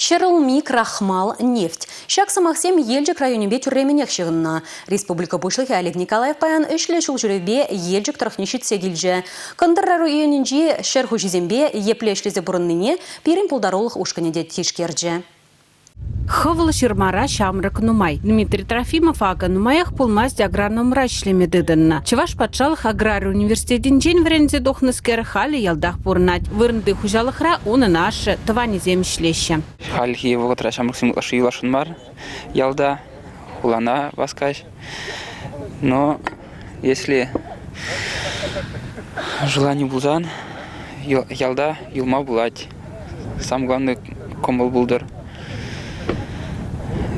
Ҫӗрулми, крахмал, нефть. Ҫак сӑмахсем Елчӗк районӗпе тӳрремӗнех ҫыхӑннӑ. Республика Пуҫлӑхӗ Олег Николаев паян ӗҫлӗ ҫулҫӳревпе Елчӗк тӑрӑхне ҫитсе килчӗ. Кӑнтӑр районӗнчи ҫӗр хуҫисемпе епле ӗҫлесе пурӑннине пирӗн пултарулӑх ушкӑнӗ те тишкерчӗ. Хӑвӑл ҫырмара ҫамрӑк нумай. Дмитрий Трофимов акӑ нумаях пулмасть агрономра ӗҫлеме тытӑннӑ. Чӑваш патшалӑх аграри университетӗнчен вӗренсе тухнӑскер халӗ ялтах пурӑнать. Вырӑнти хуҫалӑхра унӑн ашшӗ, тӑванӗсем ӗҫлеҫҫӗ. Хальхи вӑхӑтра ҫамрӑксем ытлашши юласшӑн мар ялта, хулана васкаҫ. Но если желание пулсан ялта юлма пулать. Самое главное кӑмӑл пултӑр.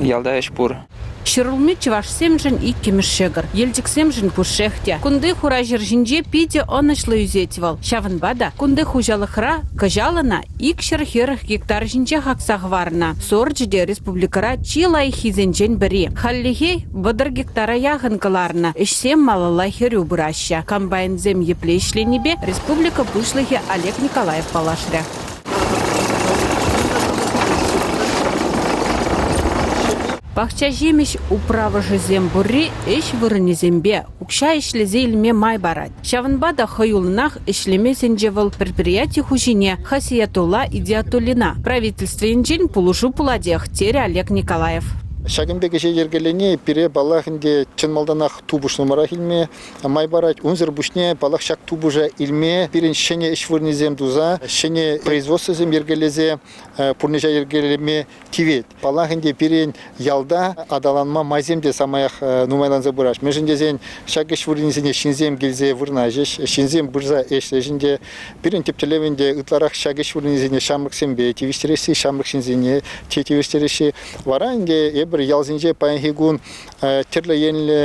Ялта ӗҫ пур. Ҫӗрулми чӑвашсемшӗн иккӗмӗш ҫӑкӑр, Елчӗксемшӗн пушшех те. Кунти хура ҫӗр ҫинче питӗ ӑнӑҫлӑ ӳсет вӑл. Ҫавӑнпа та кунти хуҫалӑхра кӑҫал ӑна 240 гектар ҫинче акса хӑварнӑ. Сорчӗ те республикӑра чи лайӑххисенчен пӗри. Хальлӗхе 30 гектара яхӑн кӑларнӑ. Ӗҫсем малалла хӗрӳ пыраҫҫӗ. Комбайнсем епле ӗҫленипе республика Пуҫлӑхӗ Олег Николаев паллашрӗ. Пахча-ҫимӗҫ управӑшӗсем пурри ӗҫ вырӑнӗсемпе укҫа ӗҫлесе илме май парать. Ҫавӑнпа та хӑюллӑнах ӗҫлеме сӗнчӗ вӑл предприяти хуҫине Хасиятулла Идиатуллина. Правительство енчен пулӑшу пулатех, терӗ Олег Николаев. Ҫакӑн пек ӗҫе йӗркелени пире, паллах ӗнтӗ, чӑн малтанах тупӑш нумайрах илме май парать. Унсӑр пуҫне, паллах, ҫак тупӑша илме пирӗн ҫӗнӗ ӗҫ вырӑнӗсем туса, ҫӗнӗ производствӑсем йӗркелесе пурнӑҫа йӗркелеме тивет. Паллах ӗнтӗ, пирӗн ялта аталанма майсем те самаях нумайланса пыраҫ. Мӗншӗн тесен ҫак ӗҫ вырӑнӗсене ҫынсем килсе вырнаҫӗҫ, ҫынсем пырса ӗҫлӗҫ ӗнтӗ. Пирӗн тӗп тӗллев ӗнтӗ ытларах ҫак ӗҫ вырӑнӗсене ҫамрӑксемпе тивӗҫтересси, ҫамрӑк ҫынсене те тивӗҫтересси. Вара ӗнтӗ эпир ялсенче паянхи кун тӗрлӗ енлӗ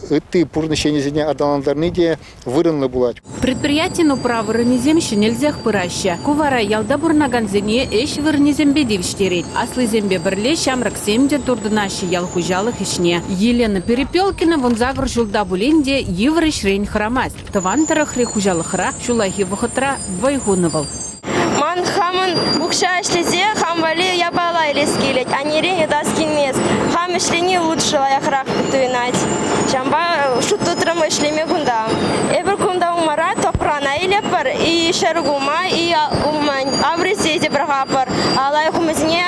ытти пурнӑҫ енӗсене аталантарни те вырӑнлӑ пулать. Предприятин управ вырӑнӗсем ҫӗнелсех пыраҫҫӗ. Ку вара ялта пурӑнакансене ӗҫ вырӑнӗсемпе тивӗҫтерет. Аслисемпе пӗрле ҫамрӑксем те туртӑнаҫҫӗ ял хуҫалӑх ӗҫне. Елена Перепелкина 18 ҫулта пулин те йывӑр ӗҫрен хӑрамасть. Тӑван тӑрӑхри хуҫалӑхра ҫуллахи вӑхӑтра вӑй хунӑ вӑл. Ман хамӑн укҫа ӗҫлесе хам валли япала илес килет, аннерен йӑтас килмест. Хам ӗҫлени лучше лайӑхрах туйӑнать. Ҫавӑнпа шут тытрӑм ӗҫлеме кунта. Эпир кунта умара тӑпрана илетпӗр, и ҫӗркума, и авресе те пӑрахатпӑр. А лайӑх умӗсене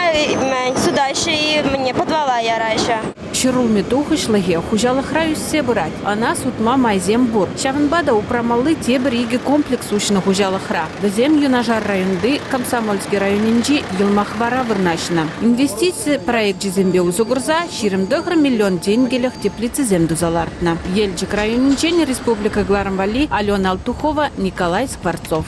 сутаҫҫӗ и мӗне подвала яраҫҫӗ. Ҫӗрулми тухӑҫлӑхӗ хуҫалӑхра ӳссе пырать, ӑна сутма майсем пур. Ҫавӑнпа та упрамалли тепӗр икӗ комплекс уҫнӑ хуҫалӑхра. Вӗсем юнашар районти Комсомольски районӗнчи Йӑлмахвара вырнаҫнӑ. Инвестици проекчӗсемпе усӑ курса 29 миллион тенкӗлӗх теплицӑсем туса лартнӑ. Елчӗк районӗнчен республика кӑларӑм валли Алена Алтухова, Николай Скворцов.